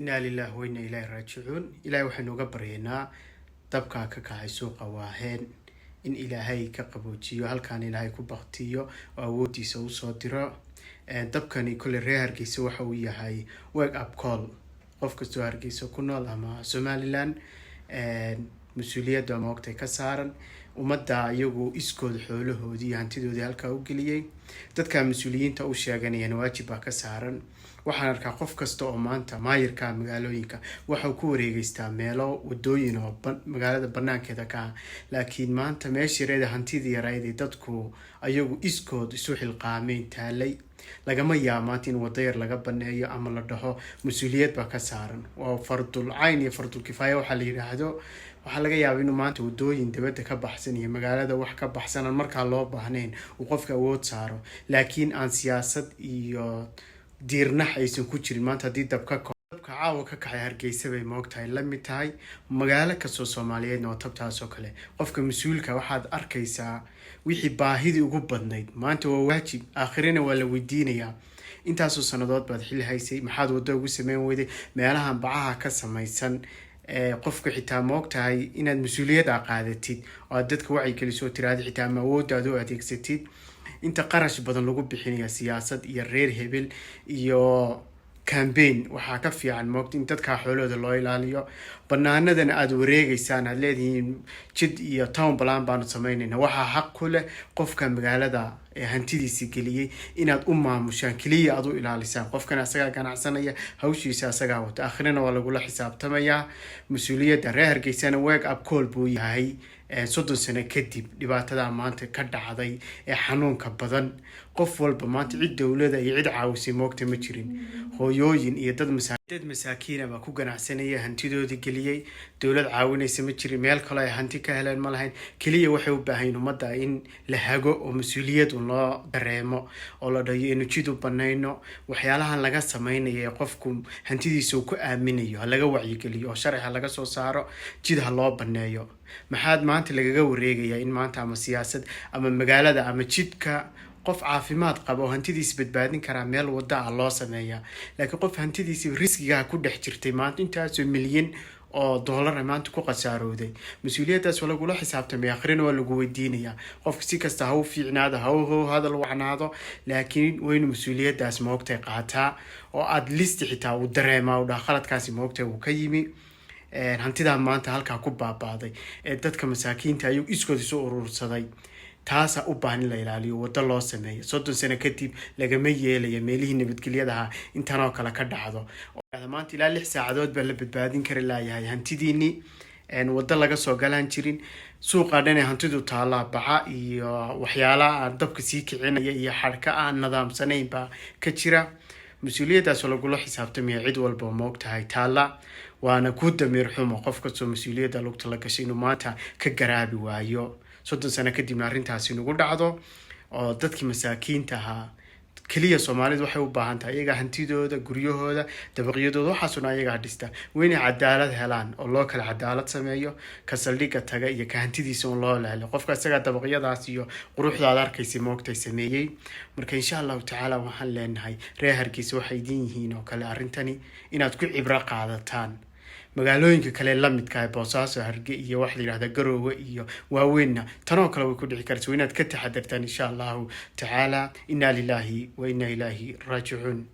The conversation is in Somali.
Inaa lillahi wa inaa ilaahi raajicuun. Ilaahay waxaynu uga baryaynaa dabkaa ka kacay suuqa Waaheen in Ilaahay ka qaboojiyo, halkaan Ilaahay ku baktiyo oo awoodiisa usoo diro. Dabkani kolley reer Hargeysa waxa uu yahay wake up call. Qof kastoo Hargeysa ku nool ama Somaliland mas-uuliyadda moogtay ka saaran ummadda iyagu iskood xoolahoodii iyo hantidoodii halkaa u geliyey, dadka mas-uuliyiinta u sheeganayana waajib baa ka saaran. Waxaan arkaa qof kasta oo maanta maayirka magaalooyinka waxau ku wareegeystaa meelo wadooyin oo magaalada banaankeeda ka ah, laakiin maanta meeshii yareeda, hantidii yareyd dadku ayagu iskood isu xilqaameen taalay, lagama yaabo maanta in wado yar laga baneeyo ama la dhaho mas-uuliyad baa ka saaran. Waa fardul cayn iyo fardul kifaaya waxaa la yidhaahdo. Waxaa laga yaaba inuu maanta wadooyin dibadda ka baxsan iyo magaalada wax ka baxsan aan markaa loo baahnayn uu qofka awood saaro, laakiin aan siyaasad iyo diirnax aysan ku jirin. Maanta haddii dabka dabka caawa ka kacay Hargeysa bay moogtahay la mid tahay magaalo kastoo Soomaaliyeedna oo tabtaas oo kale. Qofka mas-uulka waxaad arkaysaa wixii baahidii ugu badnayd maanta waa waajib, aakhirina waa la weydiinayaa. Intaasoo sanadood baad xil haysay, maxaad waddo ugu sameyn weyday meelahan bacaha ka samaysan? Qofka xitaa moogtahay inaad mas-uuliyadda qaadatid oo aad dadka wacyigeliso oo tiraahda xitaa ama awooddaad u adeegsatid. Inta qarash badan lagu bixinaya siyaasad iyo reer hebel iyo campaign, waxaa ka fiican moogta in dadkaa xoolahooda loo ilaaliyo. Banaanadana aada wareegeysaan, aad leedihiin jid iyo town plan baanu sameynayna, waxaa xaq ku leh qofka magaalada ee hantidiisi geliyey inaad u maamushaan, keliya aad u ilaalisaan. Qofkan asagaa ganacsanaya, hawshiisa asagaa wata, akhrina waa lagula xisaabtamayaa. Mas-uuliyadda reer Hargeysana wake up call buu yahay. 30 sano kadib dhibaatada maanta ka dhacday ee xanuunka badan, qof walba maanta cid dowlada iyo cid caawisay moogta ma jirin. Hooyooyin iyo dad masaakiina baa ku ganacsanaya, hantidoodii geliyey, dowlad caawinaysa ma jirin, meel kaloo ay hanti ka heleen ma lahayn. Keliya waxay u baahayn ummadda in la hago oo mas-uuliyad un loo dareemo oo la dhayo inu jid u banayno. Waxyaalahan laga samaynayo ee qofku hantidiisa uu ku aaminayo ha laga wacyigeliyo oo sharci ha laga soo saaro, jid ha loo baneeyo. Maxaad maanta lagaga wareegayaa in maanta ama siyaasad ama magaalada ama jidka? Qof caafimaad qaba oo hantidiisa badbaadin karaa meel wada ah loo sameeyaa, laakiin qof hantidiisa riskigaa ku dhex jirtay, maanta intaasoo milyan oo doolar maanta ku khasaarooday, mas-uuliyaddaas waa lagula xisaabtamay, akhrina waa lagu weydiinayaa. Qofka si kasta ha u fiicnaado, ha u hadal wacnaado, laakiin waynu mas-uuliyaddaas moogtay qaataa oo aad listi xitaa uu dareemaa u dhaha khaladkaasi moogtay uu ka yimi. Hantidaa maanta halkaa ku baabaaday ee dadka masaakiinta ayagu iskood isu urursaday, taasaa u baahan in la ilaaliyo, waddo loo sameeyo. 30 sano kadib lagama yeelayo meelihii nabadgelyadaha intanoo kale ka dhacdo. Maanta ilaa 6 saacadood baa la badbaadin kari laayahay hantidiinii, waddo laga soo galaan jirin. Suuqa dhan ee hantidu taallaa baca iyo waxyaalaha aan dabka sii kicinaya iyo xadhka aan nadaamsanayn baa ka jira. Mas-uuliyaddaas lagula xisaabtamaya cid walba moog tahay taalla, waana ku damiir xumo qof kastoo mas-uuliyadda lugta la gashay inuu maanta ka garaabi waayo. 30 sano kadibna arrintaasi nagu dhacdo oo dadkii masaakiinta ahaa. Keliya Soomaalidu waxay u baahan tahay iyagaa hantidooda, guryahooda, dabaqyadooda, waxaasuna ayagaa dhista. Waa inay cadaalad helaan oo loo kala cadaalad sameeyo, ka saldhigga taga iyo ka hantidiisa un loo lehlo. Qofka isagaa dabaqyadaas iyo quruxda aad arkaysa moogtay sameeyey. Marka insha Allahu tacaala waxaan leenahay reer Hargeysa waxay idin yihiin oo kale arrintani inaad ku cibro qaadataan. Magaalooyinka kale lamidka ah, Boosaaso, Harge iyo waxa la yidhahda Garoowe iyo waaweynna tanoo kale way ku dhici karaysa. Waa inaad ka taxadartaan insha Allahu tacaala. Inna lillahi wa inna ilaahi raajicuun.